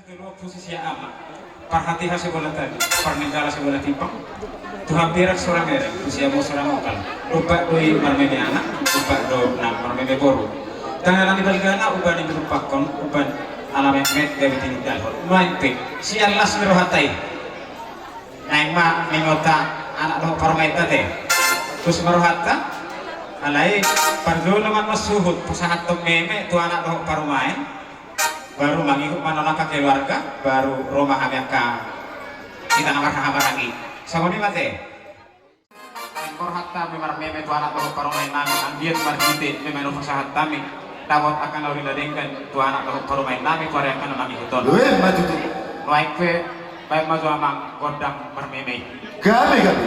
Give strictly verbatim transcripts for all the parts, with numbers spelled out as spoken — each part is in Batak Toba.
Tulo pusi sia ama, parhatiha sibola tali, parninggala sibola timpang, tu hambirang sora mereng, tu siamun sora mokal, dompak do i marmeme anak, dompak do nang marmeme boru. Tangan ni balgana, umbahen i dirumpakkon, umbahen ala metmet gabe tinundalhon. Nuaeng pe, sian las ni rohanta i. Naeng ma ningonta anak dohot parumaenta te. Tusi ma rohanta, alai parjolo ma nuaeng suhut pasahathon meme tu anak dohot parumaen. Baru mangihut ma non angka keluarga, baru ro ma hami angka hita na marhahamaranggi. Songon i ma te. Ingkon rohanta memang marmeme tu anak dohot parumaen nami, anggiat marhite memang na hupasahat hami, dapot angka na uli na denggan tu anak dohot parumaen nami tu ari angka na mangihut on. Emma tutu. Nuaeng pe, baen ma jo amang gondang marmeme i. Gabe, gabe.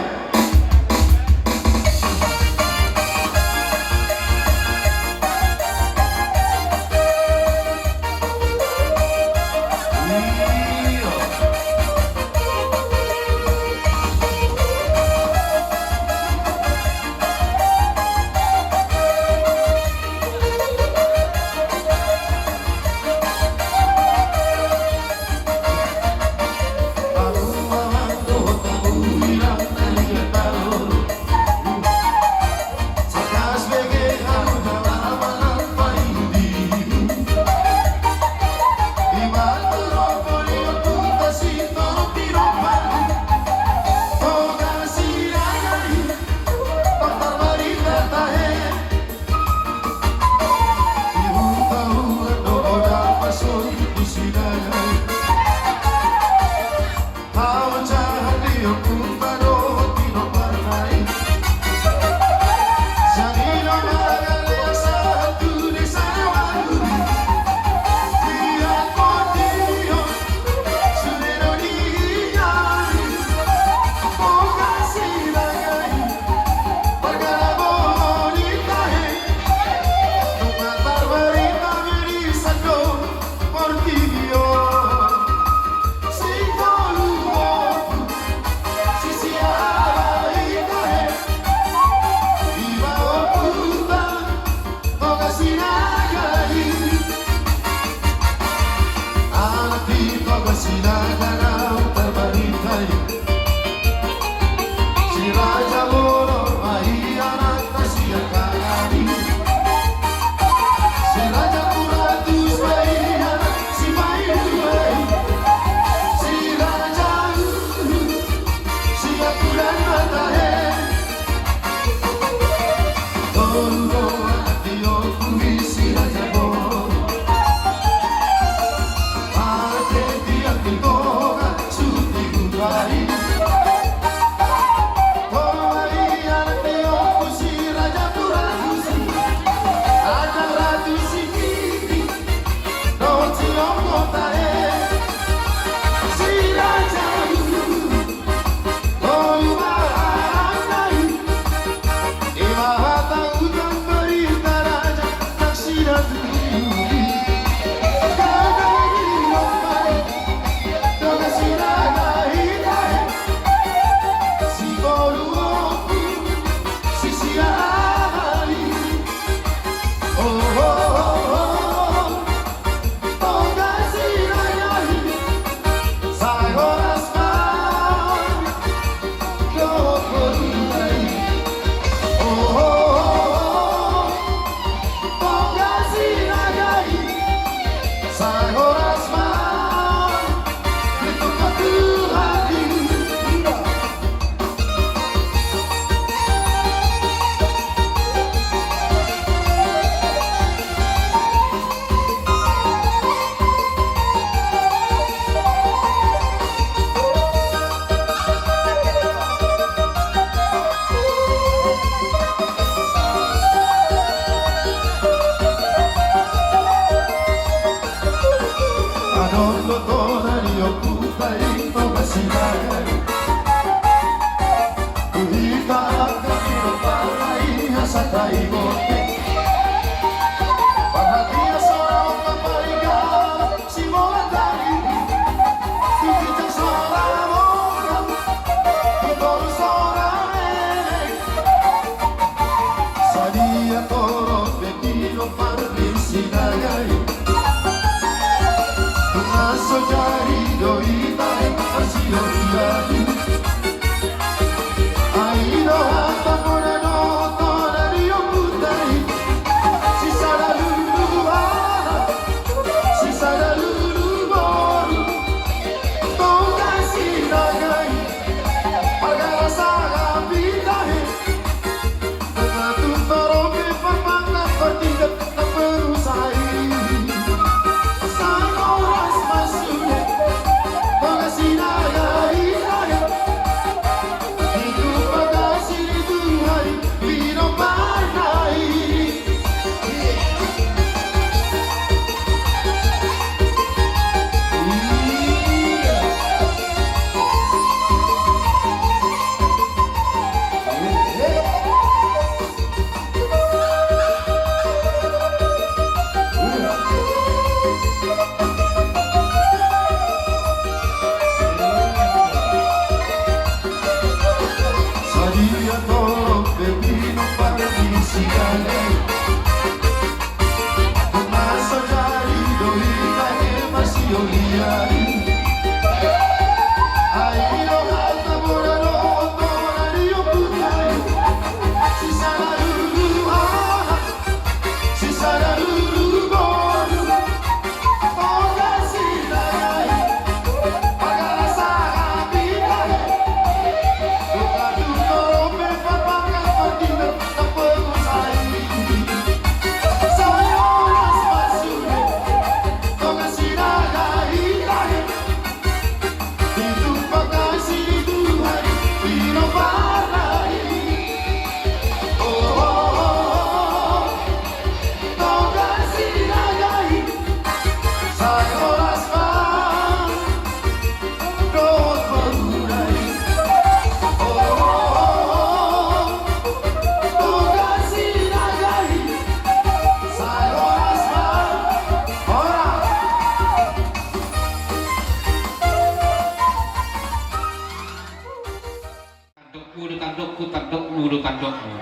Tandokmu do tandokku, tandokmu do tandokmu.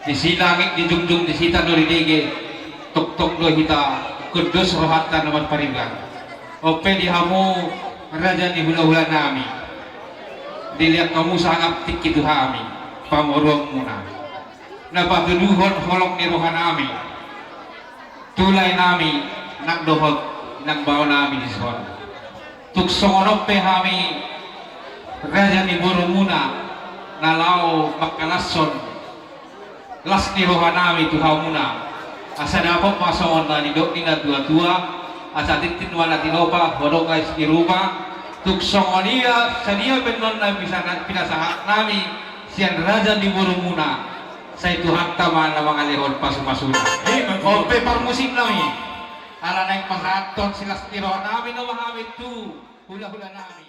Disi langit dijungjung, disi tano didege, tongtong do hita gondos rohanta na marpariban. On pe di hamu raja ni hulahulanami, dilehon hamu sangap tingki tu hami pamoruonmuna, na patuduhon holong ni rohanami tu laenami nang dohot inang baonami dison. Tung songon on pe hami raja ni borumuna na laho mangkalashon las ni rohanami tu hamuna, asa dapot ma songon na nidok ni natuatua, asa tintin ma na tinopa, hodong ais ni rupa. Tung songon i sadia pe annon na pinasahatnami sian raja ni borumuna, sai Tuhanta ma na mangalehon pasupasuna. Emma tutu. On pe parmusiknami, ala naeng pasahathon silas ni rohanami nama hami tu hulahulanami.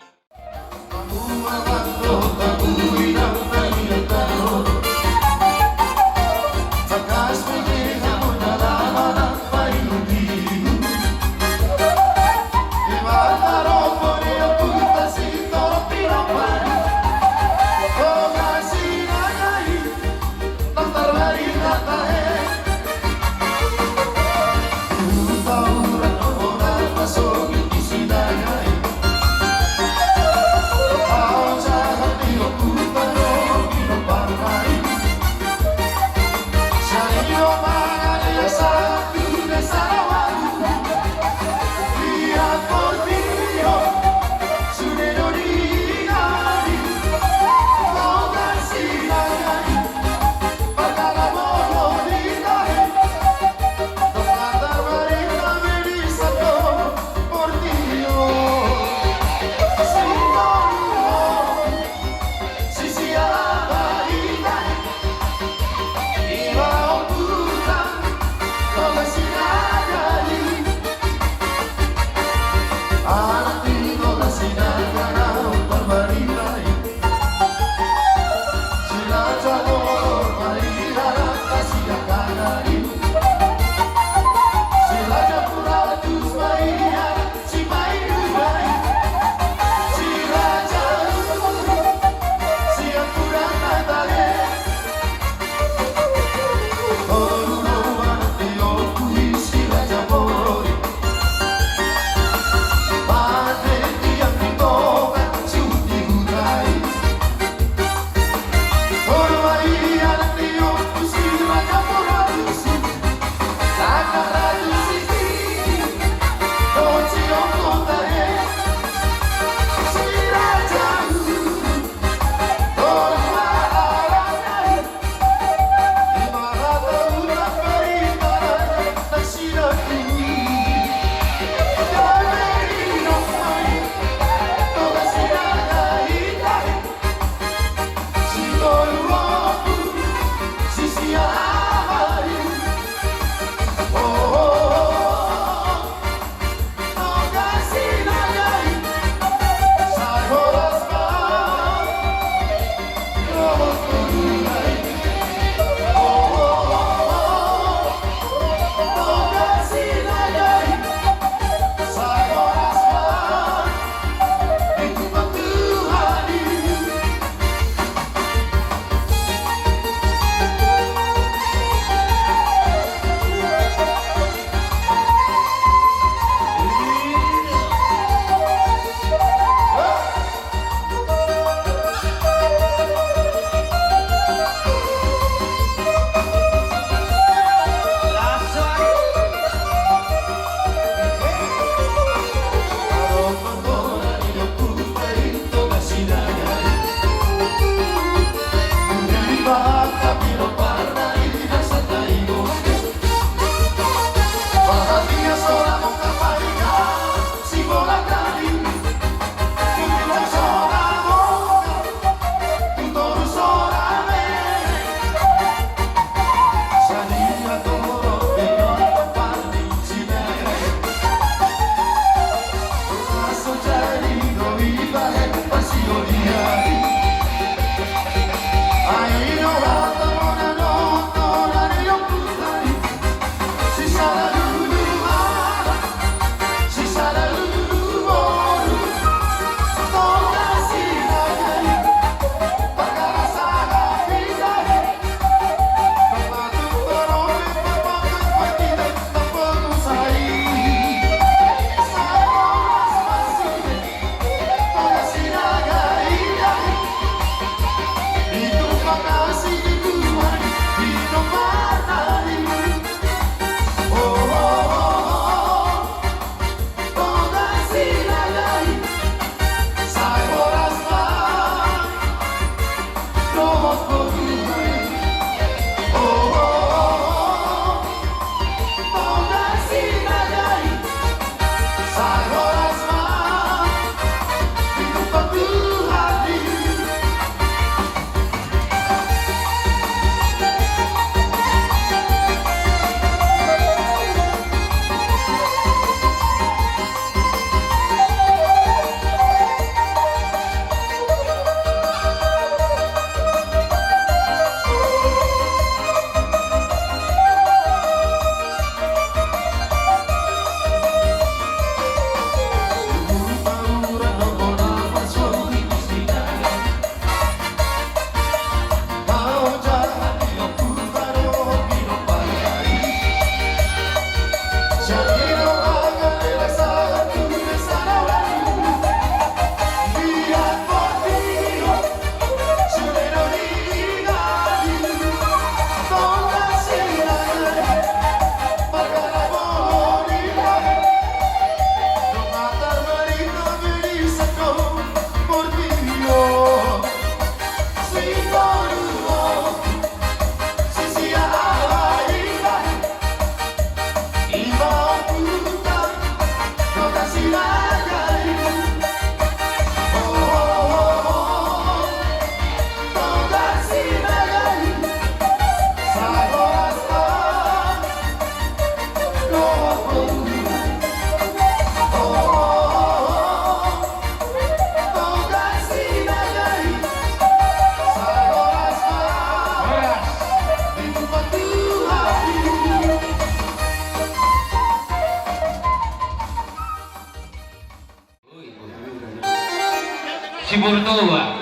Siburtua.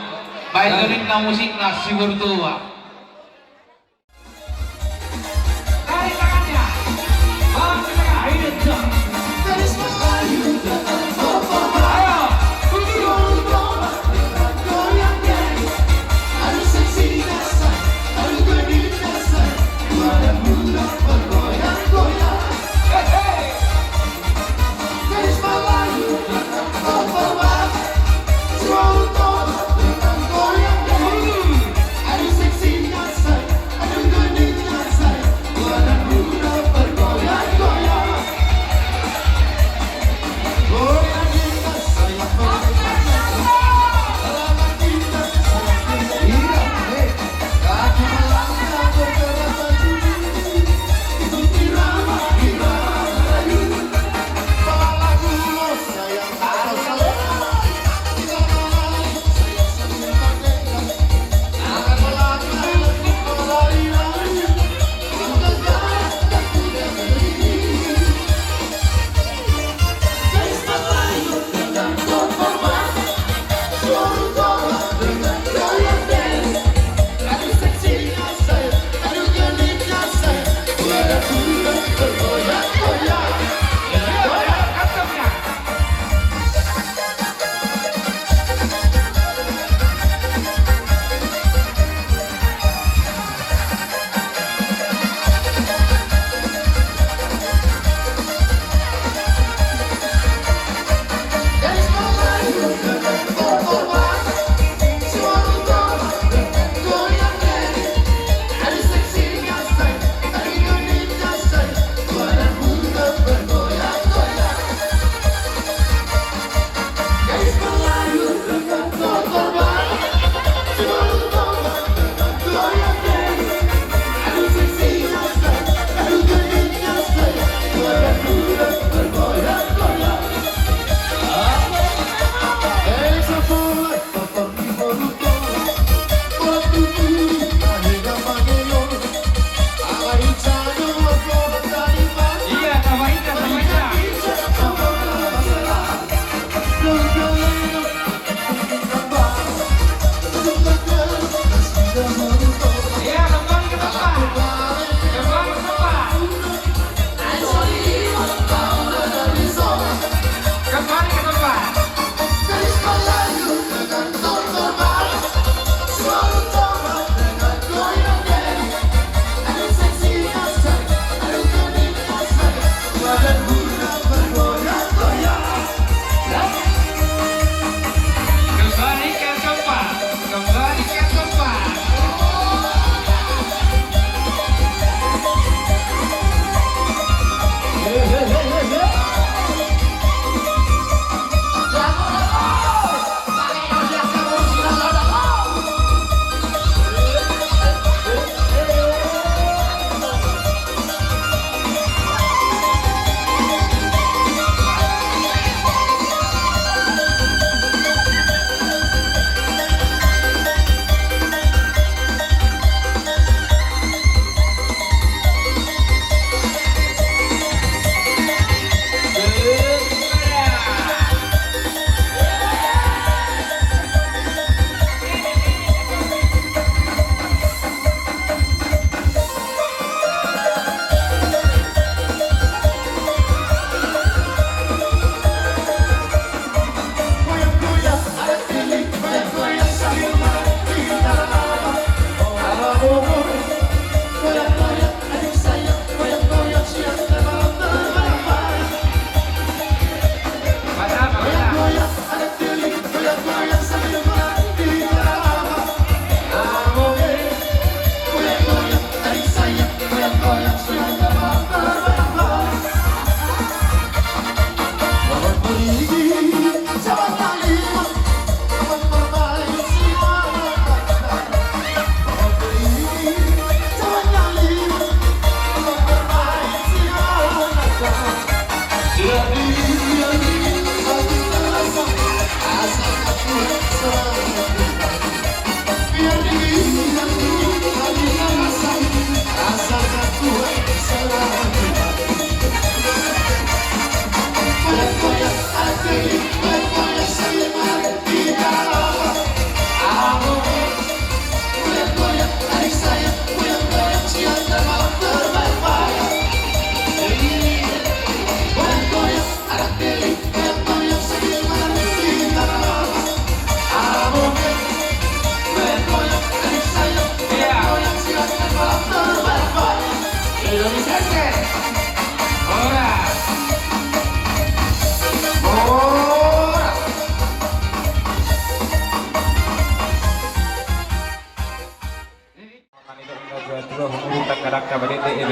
Baik, dengke musikna Siburtua. Tarik tangannya. Bawa ke tengah. Ayo, jam. Ayo. Hei, hei.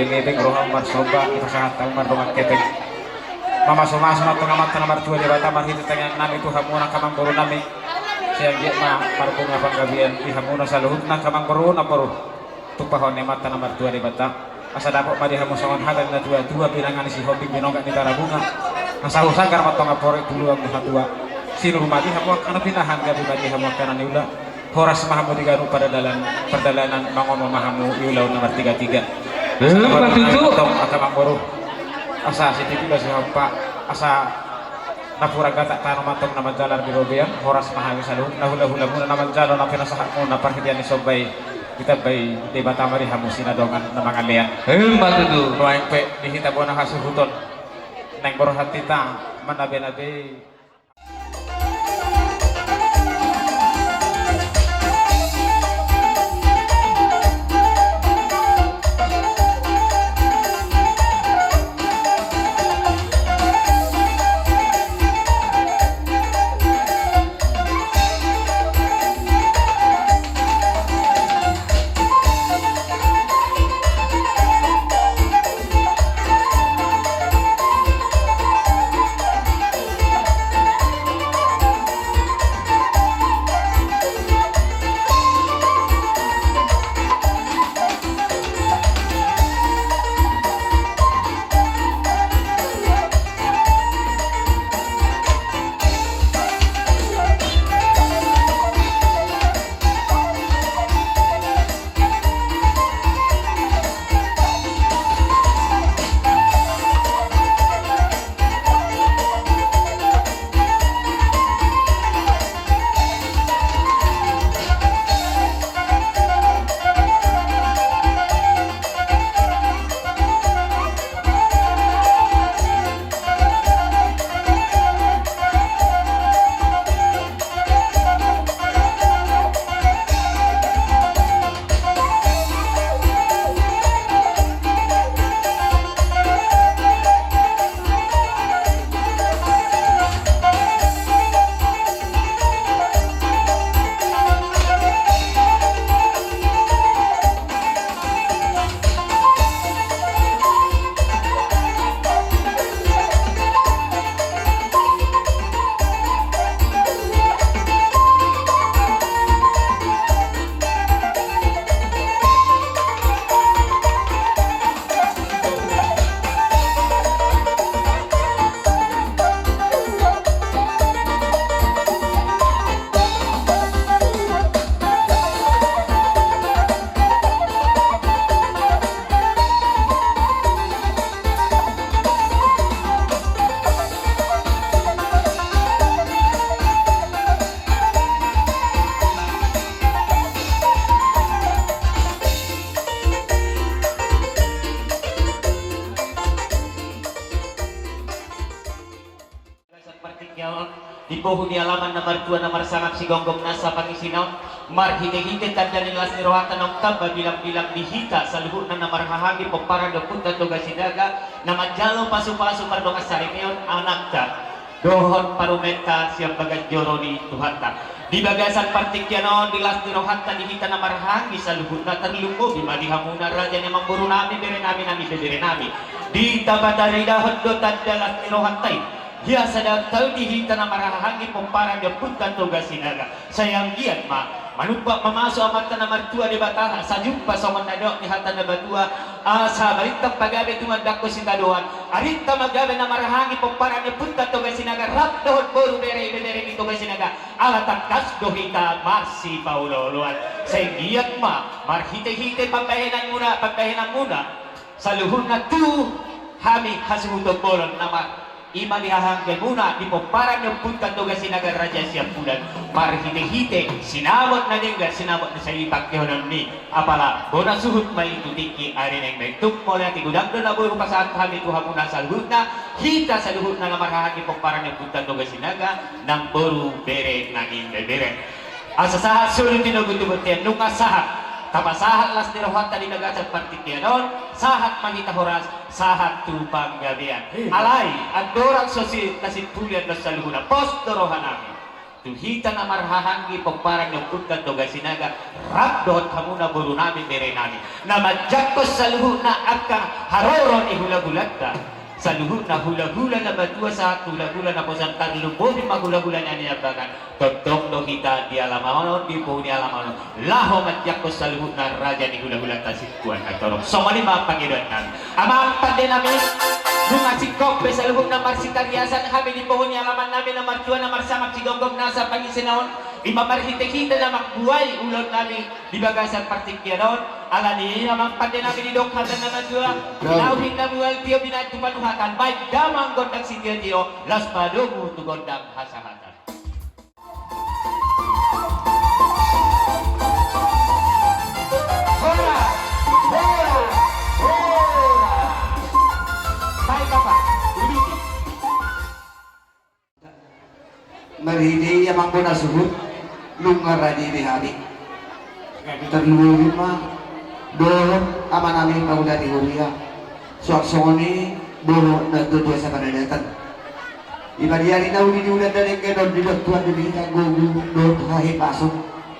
Lebeng rohamu marsomba, dipasahat hamu mardongan hepeng. Mamasumasu ma antong Amanta na martua Debata marhite tangiang nami tu hamu angka amangboru nami. Sai anggiat ma marbunga panggabean di hamuna saluhutna angka amangboru, namboru. Tumpahon ni Amanta na martua Debata. Asa dapot ma di hamu songon hata ni natuatua, binanga ni Sihombing, binongak ni Tarabunga. Asa husagar ma antong amporek tu luang ni hatua. Sinur ma di hamu angka na pinahan, gabe ma di hamu angka na niula. Horas ma hamu di ganup pardalanan, pardalanan, mangomo ma hamu di ulaon na martigatiga. Emma tutu. Antong angka amangboru. Asa sititi basi hampa, asa napuran gatak tano ma antong na manjalar di robean, horas ma hami saluhutna hulahulamuna na manjalo na pinasahatmuna parhitean ni somba i, ditambai Debata ma di hamu sinadongan na mangalean. Emma tutu. Nuaeng pe di hita bona hasuhuton, naeng borhat hita manabenabe. Bagasan partingkian on, di bohi ni alaman na martua na marsangap sigomgom nasa pangisina on, marhitehite tanda ni las ni rohanta naung tamba bilangbilang di hita saluhutna na marhahaanggi pomparan ni ompunta Toga Sinaga, na manjalo pasupasu mardongan saripeon anakta dohot parumaenta sian bagas joro ni Tuhanta. Di bagasan partingkian on, di las ni rohanta di hita na marhahaanggi saluhutna, tarlumobi ma di hamuna raja ni amangboru nami, bere nami, nang ibebere nami. Di tapataridahon do tanda las ni rohanta i. Ia sada taon di hita na marhahaanggi pomparan ni ompunta Toga Sinaga. Sai anggiat ma manumpak mamasu Amanta na martua Debata, asa jumpa songon na didok ni hata na batua, asa balintang pagabe tumandangkon sitadoan. Arinta ma gabe na marhahaanggi pomparan ni ompunta Toga Sinaga rap dohot boru, bere, ibebere ni Toga Sinaga. Ala tangkas do hita marsipaolooloan. Sai anggiat ma marhitehite pambahenanmuna, pambahenanmuna saluhutna tu hami hasuhuton bolon nama, i ma di hahaanggemuna di pomparan ni ompunta Toga Sinaga Raja Siampudan, marhitehite sinamot na denggan, sinamot na sai pangkehonon ni apala bona suhut ma i tu tingki ari na imbaen. Tung mauliate godang do na boi hupasahat hami tu hamuna saluhutna, hita saluhutna na marhahaanggi pomparan ni ompunta Toga Sinaga, nang boru, bere nang ibebere. Asa sahat solu tinogu tu bontean, nunga sahat tapasahat las ni rohanta di bagasan partingkian on, sahat ma hita horas, sahat tu panggabean. Alai andorang so sitasimpuli annon saluhutna, pos do roha nami. Tu hita na marhahaanggi pomparan ni Ompunta Toga Sinaga, rap dohot hamuna boru nami, bere nami, na manjangkon saluhutna angka haroro ni hulahulanta, saluhutna hulahula na matua sahat tu hulahula naposo, tarlumobi ma hulahula na niambangan. Tongtong do hita di alaman on, di boru ni alaman on, laho manjangkon saluhutna raja ni hulahulanta Singkoanna Torop. Songon i ma pangidoan nami. Amang pande nami, nunga singkop pe saluhutna marsitariasan hami di boru ni alaman nami na martua na marsangap sigomgom nasa pangise na on, i ma marhitehite na mambuai ulaon nami di bagasan partingkian on. Alani i amang pande nami, didok hata na matua: Binahen na mual tio, binahen tu panuhatan, baen damang gondang sitiotio, laos padomu tu gondang hasahatan. Horas, horas, horas. Baik, Bapak, duduk. Marhite i amang bona suhut, nunga rade be hami. Tarlumobi ma dohot amanami pangula ni huria. Suang songon i dohot natuatua saparadaton. Ima di ari na uli ni ulaon na denggan on, didok Tuhan do di hita gogo dohot hahipason.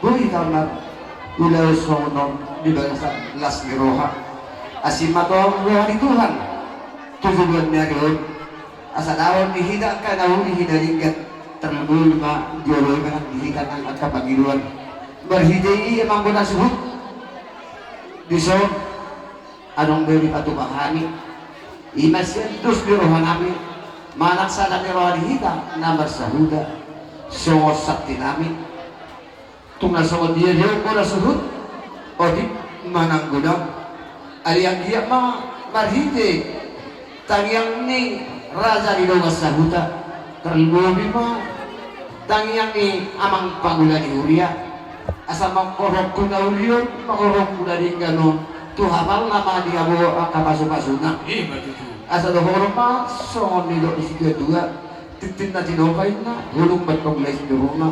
Boi hita marulaon songon on di bagasan las ni roha. Asi ma tong roha ni Tuhan tu joloan ni ari on, asa daon di hita angka na uli, hita denggan, tarlumobi ma di joloan ni ari on di hita nang angka pangidoan. Marhite i amang bona suhut, dison adong be dipatupa hami. Ima sian dos ni roha nami manang sada ni roha di hita na marsahuta songon santi nami. Tung na songon dia do amang bona suhut, otik manang godang. Alai anggiat ma marhite tangiang ni raja ni dongan sahuta, tarlumobi ma tangiang ni amang pangula ni huria, asa mangkorhon tu na uli on, mangkorhon tu na denggan on, tu hapalna ma dihabohon angka pasupasuna. Ima tutu. Asa dohonon ma songon nidok ni situatua: Tintin na tinopa inna, holong ma antong lais ni roha.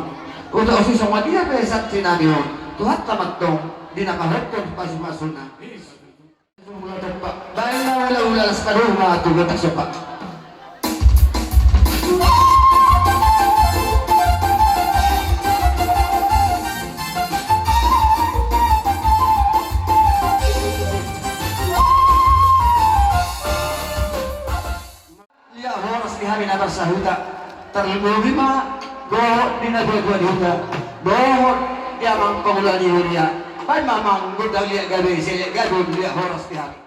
Uda osi songon dia pe santi nami on, Tuhanta ma antong di na pahothon pasupasuna. Ima tutu. Baen ma hulahula, laos padomu ma tu gondang somba. Liat horas di hami na marsahuta, tarlumobi ma dohot di natuatua ni huta, dohot di amang pangula ni huria. Baen ma amang gondang liat gabe, sai liat gabe on, liat horas di hami.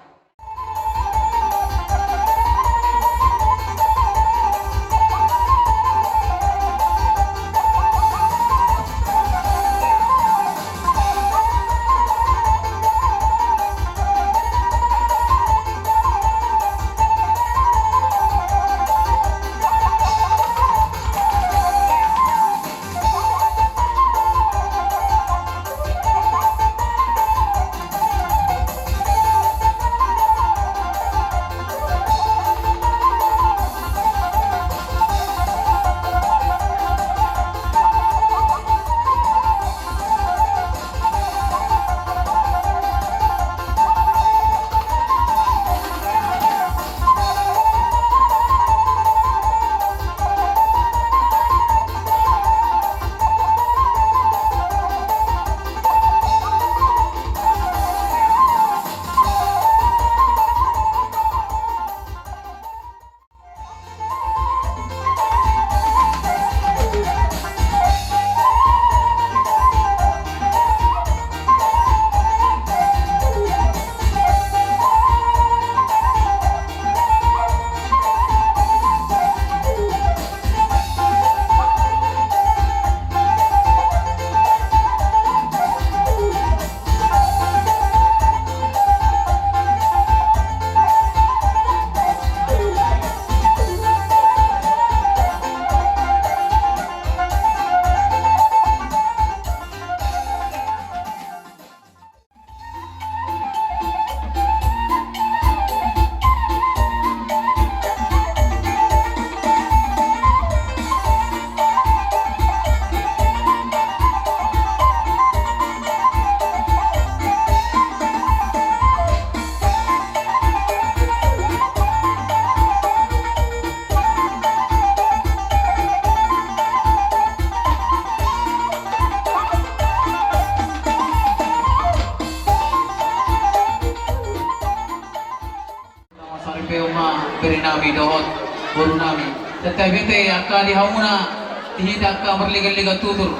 Nami dohot boru nami. Tetapi te angka di hamuna, di hita angka marlega-lega tutur,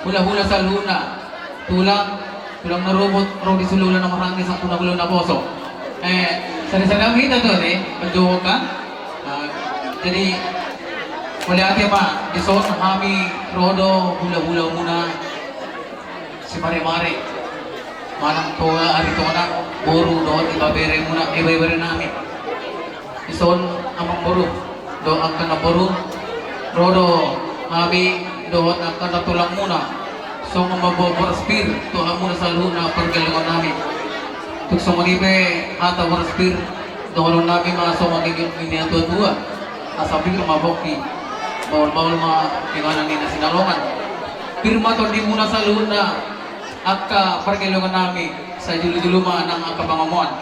hula-hula saluhutna, tulang, tulang na robot, ro di sulu hula na maranggi, sampuna hula na poso. Eh, sada-sada hita tu, eh, manjouhon kan. Nah, jadi, mauliate ma, dison hami ro do hula-hula muna, si mare-mare, manang tu ari tona, boru dohot ibebere muna, ibebere nami. Dison amangboru dohot angka namboru, ro do hami dohot angka na tulang muna, songon mamboan boras pir tu hamuna saluhutna pargellengon nami. Tung songon i pe hata boras pir, dohonon nami ma songon nidok ni natua-tua, asa pir ma pongki, bahul-bahul ma inganan ni na sinalongan. Pir ma tondi muna saluhutna angka pargellengon nami, sai jolo-jolo ma nang angka pangomoan.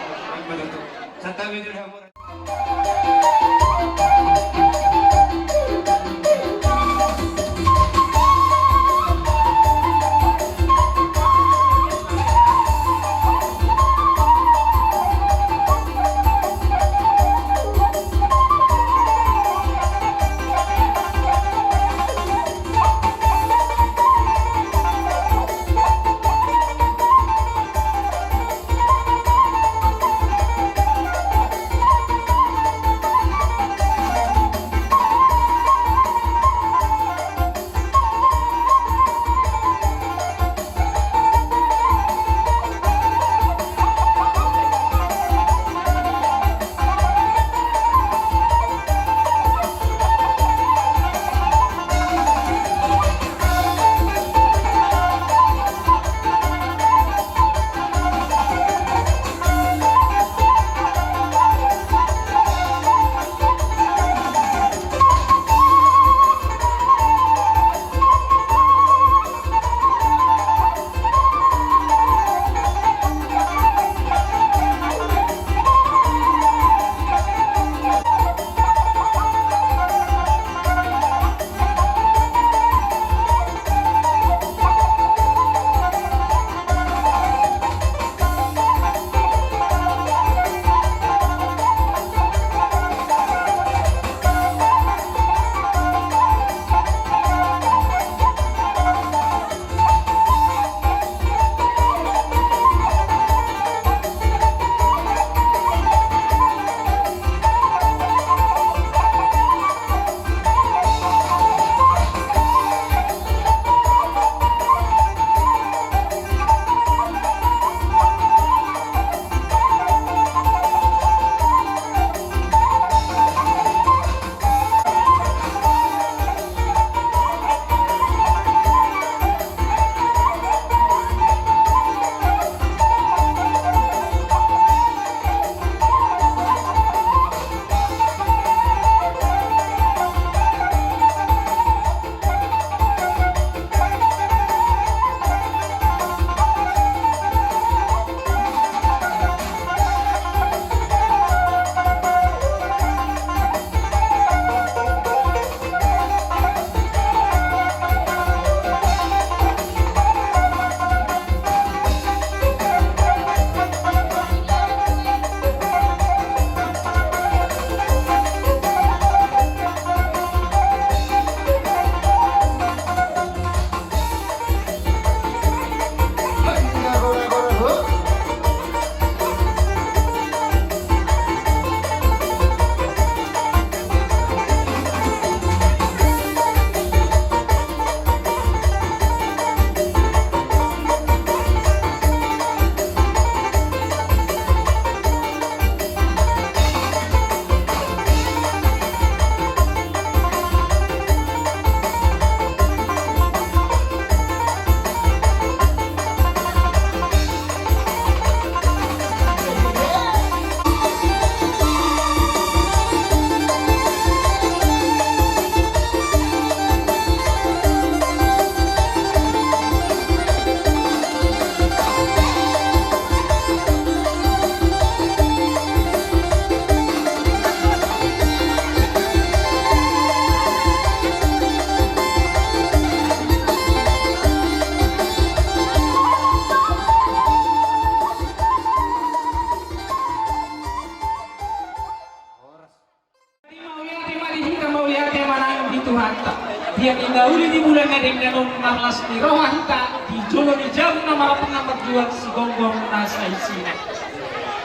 Uli di bulan na denggan on marlas ni roha hita di jolo ni jabu na marapet na marjual sigonggom na saisina.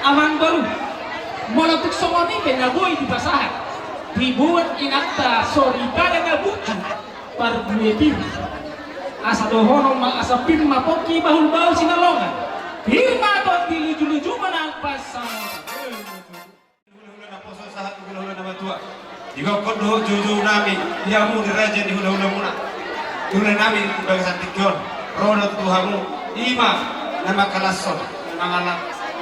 Amangboru, molo tung songon i pe na boi dipasahat, dibuat inanta soripada na bungkuk parbue pir. Asa dohonon ma asa pir ma pongki bahulbahul sinalongan. Pir ma tondi lujuluju manang pansalongan. Hulahula naposo sahat hulahula namatua. Digokkon dohot joujou nami di hamu di raja ni hulahulamuna. Di hula nami di bagasan tingki on. Ro do tu hamu. Ima na mangkalashon, na mangala,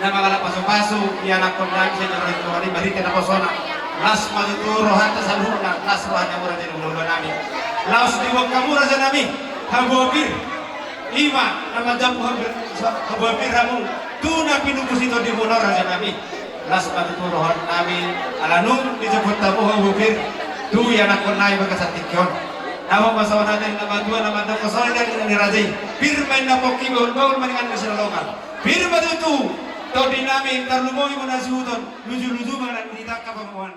na mangala pasupasu di anakkon nami sian joro ni Tuhan i marhite naposona. Las ma tutu rohanta saluhutna, las roha ni hamu raja ni hulahula nami. Laos diboan hamu raja nami haboa pir. Ima na manjambu haboa pir, haboa pir hamu tu na pinungkus i tondimuna on raja nami. Las ma tutu roha nami ala nunga dijambu hamu haboa pir tu ianakhon nami bagasan tingki on. Nunga masahat hata ni na matua na mandok songon i nang ni raja i. Pir ma inna pongki bahulbahul maningan ni sinalongan. Pir ma tutu tondi nami tarlumobi ma na suhut on lujuluju ma nang di tangka pamoan.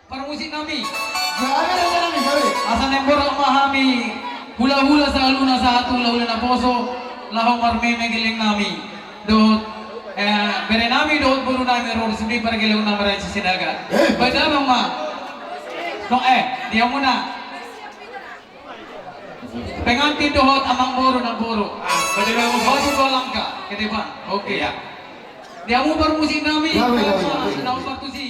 Parmusik nami. Gabe, gabe, gabe. Asa naeng borhat ma hami hulahula saluhutna sahat tu hulahula naposo laho marmeme gelleng nami. Dohot, eh, bere nami dohot boru nami ro di sude pargellengon na marga Sinaga. Eh. Baen damang ma. No, eh, di hamuna. Pengantin dohot amangboru namboru. Ah, baen damang ma. Maju dua langkah ke depan. Oke. Iya. Di hamu parmusik nami. Gabe, gabe, gabe. Di hamu partusi.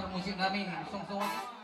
Musik nami, song-songon.